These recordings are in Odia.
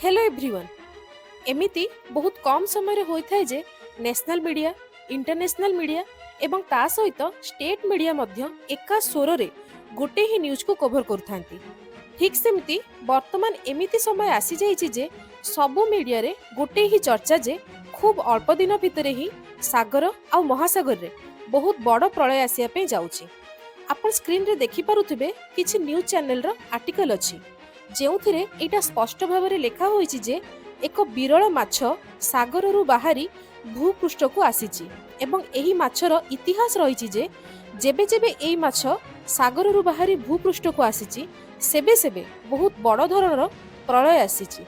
Hello everyone. ଏମିତି ବହୁତ କମ୍ ସମୟରେ ହୋଇଥାଏ ଯେ ନ୍ୟାସନାଲ୍ ମିଡ଼ିଆ, ଇଣ୍ଟରନ୍ୟାସନାଲ୍ ମିଡ଼ିଆ ଏବଂ ତା ସହିତ ଷ୍ଟେଟ୍ ମିଡ଼ିଆ ମଧ୍ୟ ଏକା ସ୍ୱରରେ ଗୋଟେ ହିଁ ନ୍ୟୁଜ୍କୁ କଭର କରୁଥାନ୍ତି। ଠିକ୍ ସେମିତି ବର୍ତ୍ତମାନ ଏମିତି ସମୟ ଆସିଯାଇଛି ଯେ ସବୁ ମିଡ଼ିଆରେ ଗୋଟେ ହିଁ ଚର୍ଚ୍ଚା ଯେ ଖୁବ୍ ଅଳ୍ପ ଦିନ ଭିତରେ ହିଁ ସାଗର ଆଉ ମହାସାଗରରେ ବହୁତ ବଡ଼ ପ୍ରଳୟ ଆସିବା ପାଇଁ ଯାଉଛି। ଆପଣ ସ୍କ୍ରିନ୍ରେ ଦେଖିପାରୁଥିବେ, କିଛି ନ୍ୟୁଜ୍ ଚ୍ୟାନେଲର ଆର୍ଟିକଲ ଅଛି, ଯେଉଁଥିରେ ଏଇଟା ସ୍ପଷ୍ଟ ଭାବରେ ଲେଖା ହୋଇଛି ଯେ ଏକ ବିରଳ ମାଛ ସାଗରରୁ ବାହାରି ଭୂପୃଷ୍ଠକୁ ଆସିଛି ଏବଂ ଏହି ମାଛର ଇତିହାସ ରହିଛି ଯେ ଯେବେ ଯେବେ ଏଇ ମାଛ ସାଗରରୁ ବାହାରି ଭୂପୃଷ୍ଠକୁ ଆସିଛି, ସେବେ ସେବେ ବହୁତ ବଡ଼ ଧରଣର ପ୍ରଳୟ ଆସିଛି,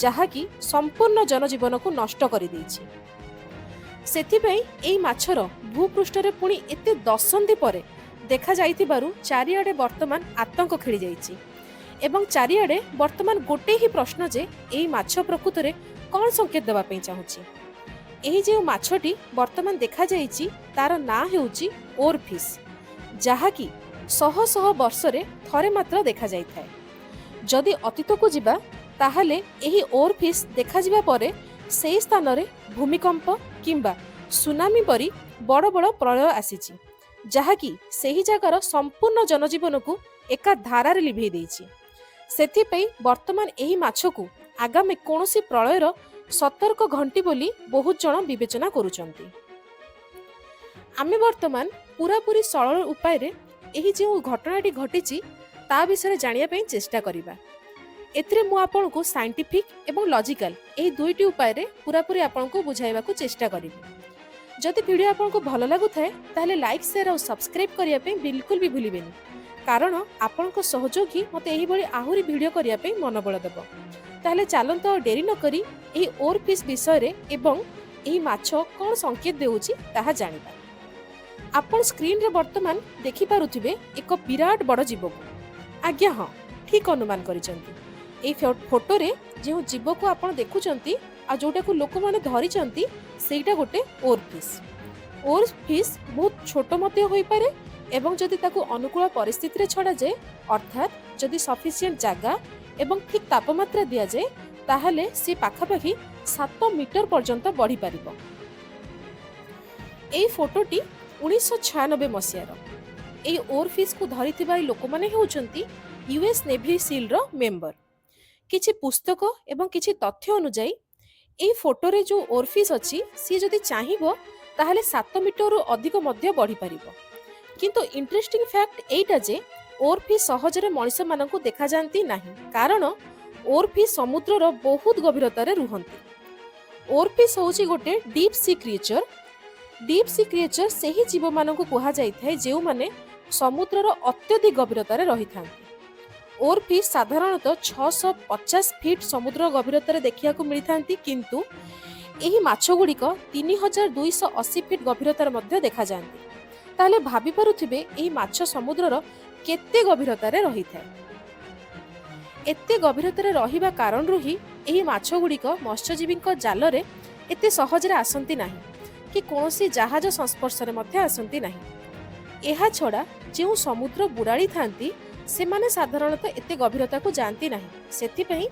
ଯାହାକି ସମ୍ପୂର୍ଣ୍ଣ ଜନଜୀବନକୁ ନଷ୍ଟ କରିଦେଇଛି। ସେଥିପାଇଁ ଏଇ ମାଛର ଭୂପୃଷ୍ଠରେ ପୁଣି ଏତେ ଦଶନ୍ଧି ପରେ ଦେଖାଯାଇଥିବାରୁ ଚାରିଆଡ଼େ ବର୍ତ୍ତମାନ ଆତଙ୍କ ଖେଳିଯାଇଛି ଏବଂ ଚାରିଆଡ଼େ ବର୍ତ୍ତମାନ ଗୋଟେ ହିଁ ପ୍ରଶ୍ନ ଯେ ଏଇ ମାଛ ପ୍ରକୃତରେ କ'ଣ ସଂକେତ ଦେବା ପାଇଁ ଚାହୁଁଛି? ଏହି ଯେଉଁ ମାଛଟି ବର୍ତ୍ତମାନ ଦେଖାଯାଇଛି, ତାର ନାଁ ହେଉଛି ଓରଫିସ୍, ଯାହାକି ଶହ ଶହ ବର୍ଷରେ ଥରେ ମାତ୍ର ଦେଖାଯାଇଥାଏ। ଯଦି ଅତୀତକୁ ଯିବା, ତାହେଲେ ଏହି ଓରଫିସ୍ ଦେଖାଯିବା ପରେ ସେହି ସ୍ଥାନରେ ଭୂମିକମ୍ପ କିମ୍ବା ସୁନାମି ପରି ବଡ଼ ବଡ଼ ପ୍ରଳୟ ଆସିଛି, ଯାହାକି ସେହି ଜାଗାର ସମ୍ପୂର୍ଣ୍ଣ ଜନଜୀବନକୁ ଏକା ଧାରାରେ ଲିଭେଇ ଦେଇଛି। ସେଥିପାଇଁ ବର୍ତ୍ତମାନ ଏହି ମାଛକୁ ଆଗାମୀ କୌଣସି ପ୍ରଳୟର ସତର୍କ ଘଣ୍ଟି ବୋଲି ବହୁତ ଜଣ ବିବେଚନା କରୁଛନ୍ତି। ଆମେ ବର୍ତ୍ତମାନ ପୁରାପୁରି ସରଳ ଉପାୟରେ ଏହି ଯେଉଁ ଘଟଣାଟି ଘଟିଛି, ତା ବିଷୟରେ ଜାଣିବା ପାଇଁ ଚେଷ୍ଟା କରିବା। ଏଥିରେ ମୁଁ ଆପଣଙ୍କୁ ସାଇଣ୍ଟିଫିକ୍ ଏବଂ ଲଜିକାଲ ଏହି ଦୁଇଟି ଉପାୟରେ ପୁରାପୁରି ଆପଣଙ୍କୁ ବୁଝାଇବାକୁ ଚେଷ୍ଟା କରିବି। ଯଦି ଭିଡ଼ିଓ ଆପଣଙ୍କୁ ଭଲ ଲାଗୁଥାଏ, ତାହେଲେ ଲାଇକ୍, ସେୟାର ଆଉ ସବସ୍କ୍ରାଇବ୍ କରିବା ପାଇଁ ବିଲକୁଲ ବି ଭୁଲିବେନି, କାରଣ ଆପଣଙ୍କ ସହଯୋଗ ହିଁ ମୋତେ ଏହିଭଳି ଆହୁରି ଭିଡ଼ିଓ କରିବା ପାଇଁ ମନୋବଳ ଦେବ। ତାହେଲେ ଚାଲନ୍ତୁ, ଆଉ ଡେରି ନକରି ଏହି ଓର୍ ଫିସ୍ ବିଷୟରେ ଏବଂ ଏହି ମାଛ କ'ଣ ସଂକେତ ଦେଉଛି, ତାହା ଜାଣିବା। ଆପଣ ସ୍କ୍ରିନ୍ରେ ବର୍ତ୍ତମାନ ଦେଖିପାରୁଥିବେ ଏକ ବିରାଟ ବଡ଼ ଜୀବକୁ। ଆଜ୍ଞା ହଁ, ଠିକ୍ ଅନୁମାନ କରିଛନ୍ତି। ଏଇ ଫଟୋରେ ଯେଉଁ ଜୀବକୁ ଆପଣ ଦେଖୁଛନ୍ତି ଆଉ ଯେଉଁଟାକୁ ଲୋକମାନେ ଧରିଛନ୍ତି, ସେଇଟା ଗୋଟେ ଓର୍ ଫିସ୍। ଓର୍ ଫିସ୍ ବହୁତ ଛୋଟ ମଧ୍ୟ ହୋଇପାରେ ଏବଂ ଯଦି ତାକୁ ଅନୁକୂଳ ପରିସ୍ଥିତିରେ ଛଡ଼ାଯାଏ, ଅର୍ଥାତ୍ ଯଦି ସଫିସିଏଣ୍ଟ ଜାଗା ଏବଂ ଠିକ୍ ତାପମାତ୍ରା ଦିଆଯାଏ, ତାହେଲେ ସେ ପାଖାପାଖି 7 ମିଟର ପର୍ଯ୍ୟନ୍ତ ବଢ଼ିପାରିବ। ଏଇ ଫଟୋଟି 1996 ମସିହାର। ଏଇ ଓର୍ ଫିସ୍କୁ ଧରିଥିବା ଏଇ ଲୋକମାନେ ହେଉଛନ୍ତି ୟୁଏସ୍ ନେଭି ସିଲ୍ର ମେମ୍ବର। କିଛି ପୁସ୍ତକ ଏବଂ କିଛି ତଥ୍ୟ ଅନୁଯାୟୀ, ଏଇ ଫଟୋରେ ଯେଉଁ ଓରଫିସ୍ ଅଛି, ସିଏ ଯଦି ଚାହିଁବ ତାହେଲେ 7 ମିଟରରୁ ଅଧିକ ମଧ୍ୟ ବଢ଼ିପାରିବ। କିନ୍ତୁ ଇଣ୍ଟରେଷ୍ଟିଂ ଫ୍ୟାକ୍ଟ ଏଇଟା ଯେ ଓରଫିସ୍ ସହଜରେ ମଣିଷମାନଙ୍କୁ ଦେଖାଯାଆନ୍ତି ନାହିଁ, କାରଣ ଓରଫିସ୍ ସମୁଦ୍ରର ବହୁତ ଗଭୀରତାରେ ରୁହନ୍ତି। ଓରଫିସ୍ ହେଉଛି ଗୋଟେ deep C creature. Deep C creature ସେହି ଜୀବମାନଙ୍କୁ କୁହାଯାଇଥାଏ, ଯେଉଁମାନେ ସମୁଦ୍ରର ଅତ୍ୟଧିକ ଗଭୀରତାରେ ରହିଥାନ୍ତି। ଓରଫିସ୍ ସାଧାରଣତଃ 650 ଫିଟ୍ ସମୁଦ୍ର ଗଭୀରତାରେ ଦେଖିବାକୁ ମିଳିଥାନ୍ତି, କିନ୍ତୁ ଏହି ମାଛଗୁଡ଼ିକ 3280 ଫିଟ୍ ଗଭୀରତାରେ ମଧ୍ୟ ଦେଖାଯାଆନ୍ତି। ତାହେଲେ ଭାବିପାରୁଥିବେ, ଏହି ମାଛ ସମୁଦ୍ରର କେତେ ଗଭୀରତାରେ ରହିଥାଏ। ଏତେ ଗଭୀରତାରେ ରହିବା କାରଣରୁ ହିଁ ଏହି ମାଛଗୁଡ଼ିକ ମତ୍ସ୍ୟଜୀବୀଙ୍କ ଜାଲରେ ଏତେ ସହଜରେ ଆସନ୍ତି ନାହିଁ କି କୌଣସି ଜାହାଜ ସଂସ୍ପର୍ଶରେ ମଧ୍ୟ ଆସନ୍ତି ନାହିଁ। ଏହା ଛଡ଼ା ଯେଉଁ ସମୁଦ୍ର ବୁଡ଼ାଳି ଥାନ୍ତି, ସେମାନେ ସାଧାରଣତଃ ଏତେ ଗଭୀରତାକୁ ଯାଆନ୍ତି ନାହିଁ। ସେଥିପାଇଁ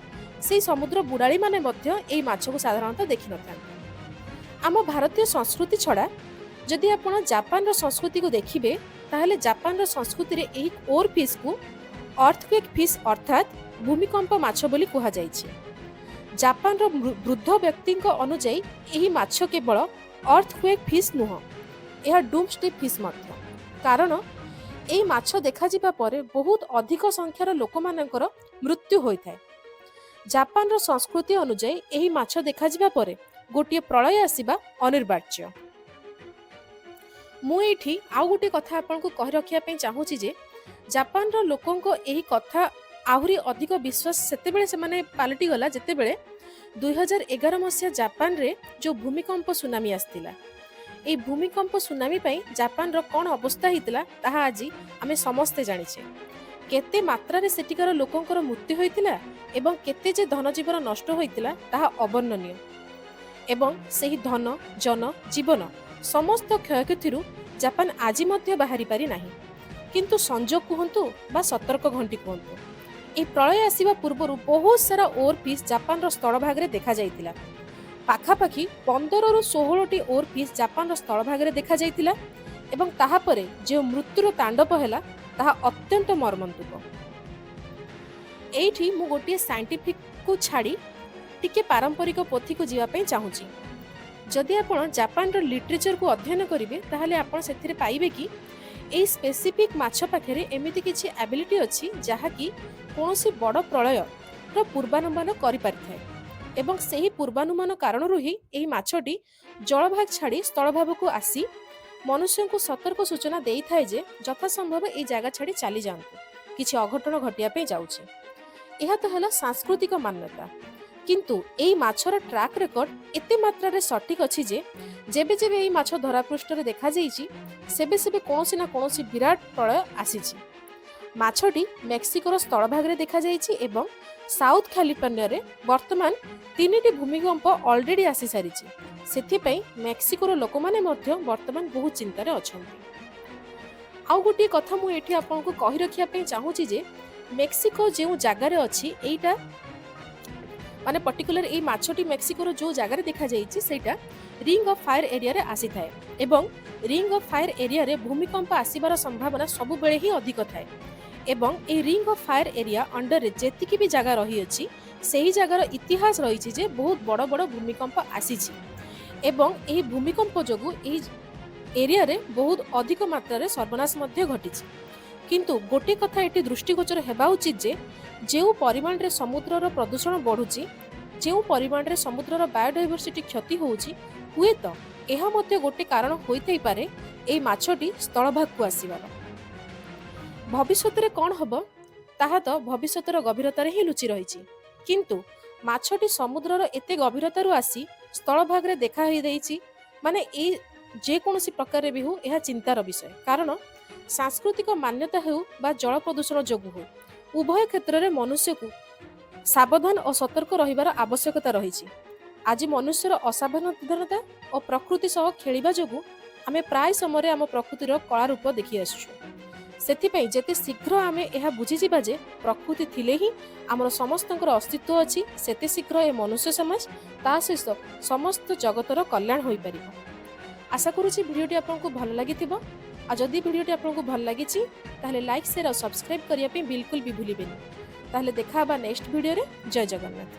ସେହି ସମୁଦ୍ର ବୁଡ଼ାଳିମାନେ ମଧ୍ୟ ଏହି ମାଛକୁ ସାଧାରଣତଃ ଦେଖିନଥାନ୍ତି। ଆମ ଭାରତୀୟ ସଂସ୍କୃତି ଛଡ଼ା ଯଦି ଆପଣ ଜାପାନର ସଂସ୍କୃତିକୁ ଦେଖିବେ, ତାହେଲେ ଜାପାନର ସଂସ୍କୃତିରେ ଏହି ଓର୍ ଫିସ୍କୁ ଅର୍ଥକ୍ୱେକ୍ ଫିସ୍, ଅର୍ଥାତ୍ ଭୂମିକମ୍ପ ମାଛ ବୋଲି କୁହାଯାଇଛି। ଜାପାନର ବୃଦ୍ଧ ବ୍ୟକ୍ତିଙ୍କ ଅନୁଯାୟୀ, ଏହି ମାଛ କେବଳ ଅର୍ଥକ୍ୱେକ୍ ଫିସ୍ ନୁହଁ, ଏହା ଡୁମ୍ସଡେ ଫିସ୍ ମଧ୍ୟ, କାରଣ ଏହି ମାଛ ଦେଖାଯିବା ପରେ ବହୁତ ଅଧିକ ସଂଖ୍ୟାର ଲୋକମାନଙ୍କର ମୃତ୍ୟୁ ହୋଇଥାଏ। ଜାପାନର ସଂସ୍କୃତି ଅନୁଯାୟୀ, ଏହି ମାଛ ଦେଖାଯିବା ପରେ ଗୋଟିଏ ପ୍ରଳୟ ଆସିବା ଅନିବାର୍ଯ୍ୟ। ମୁଁ ଏଇଠି ଆଉ ଗୋଟିଏ କଥା ଆପଣଙ୍କୁ କହି ରଖିବା ପାଇଁ ଚାହୁଁଛି ଯେ ଜାପାନର ଲୋକଙ୍କ ଏହି କଥା ଆହୁରି ଅଧିକ ବିଶ୍ୱାସ ସେତେବେଳେ ସେମାନେ ପାଲଟିଗଲା, ଯେତେବେଳେ 2011 ମସିହା ଜାପାନରେ ଯେଉଁ ଭୂମିକମ୍ପ ସୁନାମି ଆସିଥିଲା। ଏହି ଭୂମିକମ୍ପ ସୁନାମି ପାଇଁ ଜାପାନର କ'ଣ ଅବସ୍ଥା ହେଇଥିଲା, ତାହା ଆଜି ଆମେ ସମସ୍ତେ ଜାଣିଛେ। କେତେ ମାତ୍ରାରେ ସେଠିକାର ଲୋକଙ୍କର ମୃତ୍ୟୁ ହୋଇଥିଲା ଏବଂ କେତେ ଯେ ଧନଜୀବନ ନଷ୍ଟ ହୋଇଥିଲା, ତାହା ଅବର୍ଣ୍ଣନୀୟ। ଏବଂ ସେହି ଧନ, ଜନ, ଜୀବନ ସମସ୍ତ କ୍ଷୟକ୍ଷତିରୁ ଜାପାନ ଆଜି ମଧ୍ୟ ବାହାରି ପାରି ନାହିଁ। କିନ୍ତୁ ସଂଯୋଗ କୁହନ୍ତୁ ବା ସତର୍କ ଘଣ୍ଟି କୁହନ୍ତୁ, ଏହି ପ୍ରଳୟ ଆସିବା ପୂର୍ବରୁ ବହୁତ ସାରା ଓରଫିସ୍ ଜାପାନର ସ୍ଥଳଭାଗରେ ଦେଖାଯାଇଥିଲା। ପାଖାପାଖି 15ରୁ 16ଟି ଓରଫିସ୍ ଜାପାନର ସ୍ଥଳଭାଗରେ ଦେଖାଯାଇଥିଲା ଏବଂ ତାହାପରେ ଯେଉଁ ମୃତ୍ୟୁର ତାଣ୍ଡବ ହେଲା, ତାହା ଅତ୍ୟନ୍ତ ମର୍ମନ୍ତୁଦ। ଏଇଠି ମୁଁ ଗୋଟିଏ ସାଇଣ୍ଟିଫିକକୁ ଛାଡ଼ି ଟିକେ ପାରମ୍ପରିକ ପୋଥିକୁ ଯିବା ପାଇଁ ଚାହୁଁଛି। ଯଦି ଆପଣ ଜାପାନର ଲିଟରେଚରକୁ ଅଧ୍ୟୟନ କରିବେ, ତାହେଲେ ଆପଣ ସେଥିରେ ପାଇବେ କି ଏଇ ସ୍ପେସିଫିକ୍ ମାଛ ପାଖରେ ଏମିତି କିଛି ଆବିଲିଟି ଅଛି, ଯାହାକି କୌଣସି ବଡ଼ ପ୍ରଳୟର ପୂର୍ବାନୁମାନ କରିପାରିଥାଏ ଏବଂ ସେହି ପୂର୍ବାନୁମାନ କାରଣରୁ ହିଁ ଏହି ମାଛଟି ଜଳଭାଗ ଛାଡ଼ି ସ୍ଥଳଭାଗକୁ ଆସି ମନୁଷ୍ୟଙ୍କୁ ସତର୍କ ସୂଚନା ଦେଇଥାଏ ଯେ ଯଥାସମ୍ଭବ ଏଇ ଜାଗା ଛାଡ଼ି ଚାଲିଯାଆନ୍ତୁ, କିଛି ଅଘଟଣ ଘଟିବା ପାଇଁ ଯାଉଛି। ଏହା ତ ହେଲା ସାଂସ୍କୃତିକ ମାନ୍ୟତା, କିନ୍ତୁ ଏଇ ମାଛର ଟ୍ରାକ୍ ରେକର୍ଡ ଏତେ ମାତ୍ରାରେ ସଠିକ୍ ଅଛି ଯେ ଯେବେ ଯେବେ ଏଇ ମାଛ ଧରାପୃଷ୍ଠରେ ଦେଖାଯାଇଛି, ସେବେ ସେବେ କୌଣସି ନା କୌଣସି ବିରାଟ ପ୍ରଳୟ ଆସିଛି। ମାଛଟି ମେକ୍ସିକୋର ସ୍ଥଳଭାଗରେ ଦେଖାଯାଇଛି ଏବଂ ସାଉଥ କାଲିଫର୍ଣ୍ଣିଆରେ ବର୍ତ୍ତମାନ ତିନିଟି ଭୂମିକମ୍ପ ଅଲରେଡି ଆସିସାରିଛି। ସେଥିପାଇଁ ମେକ୍ସିକୋର ଲୋକମାନେ ମଧ୍ୟ ବର୍ତ୍ତମାନ ବହୁତ ଚିନ୍ତାରେ ଅଛନ୍ତି। ଆଉ ଗୋଟିଏ କଥା ମୁଁ ଏଠି ଆପଣଙ୍କୁ କହି ରଖିବା ପାଇଁ ଚାହୁଁଛି ଯେ ମେକ୍ସିକୋ ଯେଉଁ ଜାଗାରେ ଅଛି, ଏଇଟା ମାନେ ପର୍ଟିକୁଲାର ଏଇ ମାଛଟି ମେକ୍ସିକୋର ଯେଉଁ ଜାଗାରେ ଦେଖାଯାଇଛି, ସେଇଟା ରିଙ୍ଗ ଅଫ୍ ଫାୟାର ଏରିଆରେ ଆସିଥାଏ ଏବଂ ରିଙ୍ଗ ଅଫ୍ ଫାୟାର ଏରିଆରେ ଭୂମିକମ୍ପ ଆସିବାର ସମ୍ଭାବନା ସବୁବେଳେ ହିଁ ଅଧିକ ଥାଏ। ଏବଂ ଏଇ ରିଙ୍ଗ ଅଫ୍ ଫାୟାର ଏରିଆ ଅଣ୍ଡରରେ ଯେତିକି ବି ଜାଗା ରହିଅଛି, ସେହି ଜାଗାର ଇତିହାସ ରହିଛି ଯେ ବହୁତ ବଡ଼ ବଡ଼ ଭୂମିକମ୍ପ ଆସିଛି ଏବଂ ଏହି ଭୂମିକମ୍ପ ଯୋଗୁଁ ଏହି ଏରିଆରେ ବହୁତ ଅଧିକ ମାତ୍ରାରେ ସର୍ବନାଶ ମଧ୍ୟ ଘଟିଛି। କିନ୍ତୁ ଗୋଟିଏ କଥା ଏଠି ଦୃଷ୍ଟିଗୋଚର ହେବା ଉଚିତ ଯେ ଯେଉଁ ପରିମାଣରେ ସମୁଦ୍ରର ପ୍ରଦୂଷଣ ବଢ଼ୁଛି, ଯେଉଁ ପରିମାଣରେ ସମୁଦ୍ରର ବାୟୋଡାଇଭର୍ସିଟି କ୍ଷତି ହେଉଛି, ହୁଏତ ଏହା ମଧ୍ୟ ଗୋଟେ କାରଣ ହୋଇଥାଇପାରେ ଏଇ ମାଛଟି ସ୍ଥଳଭାଗକୁ ଆସିବାର। ଭବିଷ୍ୟତରେ କ'ଣ ହେବ, ତାହା ତ ଭବିଷ୍ୟତର ଗଭୀରତାରେ ହିଁ ଲୁଚି ରହିଛି। କିନ୍ତୁ ମାଛଟି ସମୁଦ୍ରର ଏତେ ଗଭୀରତାରୁ ଆସି ସ୍ଥଳଭାଗରେ ଦେଖା ହେଇଯାଇଛି ମାନେ ଏଇ ଯେକୌଣସି ପ୍ରକାରରେ ବି ହେଉ, ଏହା ଚିନ୍ତାର ବିଷୟ। କାରଣ ସାଂସ୍କୃତିକ ମାନ୍ୟତା ହେଉ ବା ଜଳ ପ୍ରଦୂଷଣ ଯୋଗୁଁ ହେଉ, ଉଭୟ କ୍ଷେତ୍ରରେ ମନୁଷ୍ୟକୁ ସାବଧାନ ଓ ସତର୍କ ରହିବାର ଆବଶ୍ୟକତା ରହିଛି। ଆଜି ମନୁଷ୍ୟର ଅସାବଧାନତା ଓ ପ୍ରକୃତି ସହ ଖେଳିବା ଯୋଗୁଁ ଆମେ ପ୍ରାୟ ସମୟରେ ଆମ ପ୍ରକୃତିର କଳା ରୂପ ଦେଖି ଆସୁଛୁ। ସେଥିପାଇଁ ଯେତେ ଶୀଘ୍ର ଆମେ ଏହା ବୁଝିଯିବା ଯେ ପ୍ରକୃତି ଥିଲେ ହିଁ ଆମର ସମସ୍ତଙ୍କର ଅସ୍ତିତ୍ୱ ଅଛି, ସେତେ ଶୀଘ୍ର ଏ ମନୁଷ୍ୟ ସମାଜ, ତା ସହିତ ସମସ୍ତ ଜଗତର କଲ୍ୟାଣ ହୋଇପାରିବ। ଆଶା କରୁଛି ଭିଡ଼ିଓଟି ଆପଣଙ୍କୁ ଭଲ ଲାଗିଥିବ। ଆଉ ଯଦି ଭିଡ଼ିଓଟି ଆପଣଙ୍କୁ ଭଲ ଲାଗିଛି, ତାହେଲେ ଲାଇକ୍, ସେୟାର ଆଉ ସବସ୍କ୍ରାଇବ୍ କରିବା ପାଇଁ ବିଲକୁଲ ବି ଭୁଲିବେନି। ତାହେଲେ ଦେଖା ହେବା ନେକ୍ସଟ ଭିଡ଼ିଓରେ। ଜୟ ଜଗନ୍ନାଥ।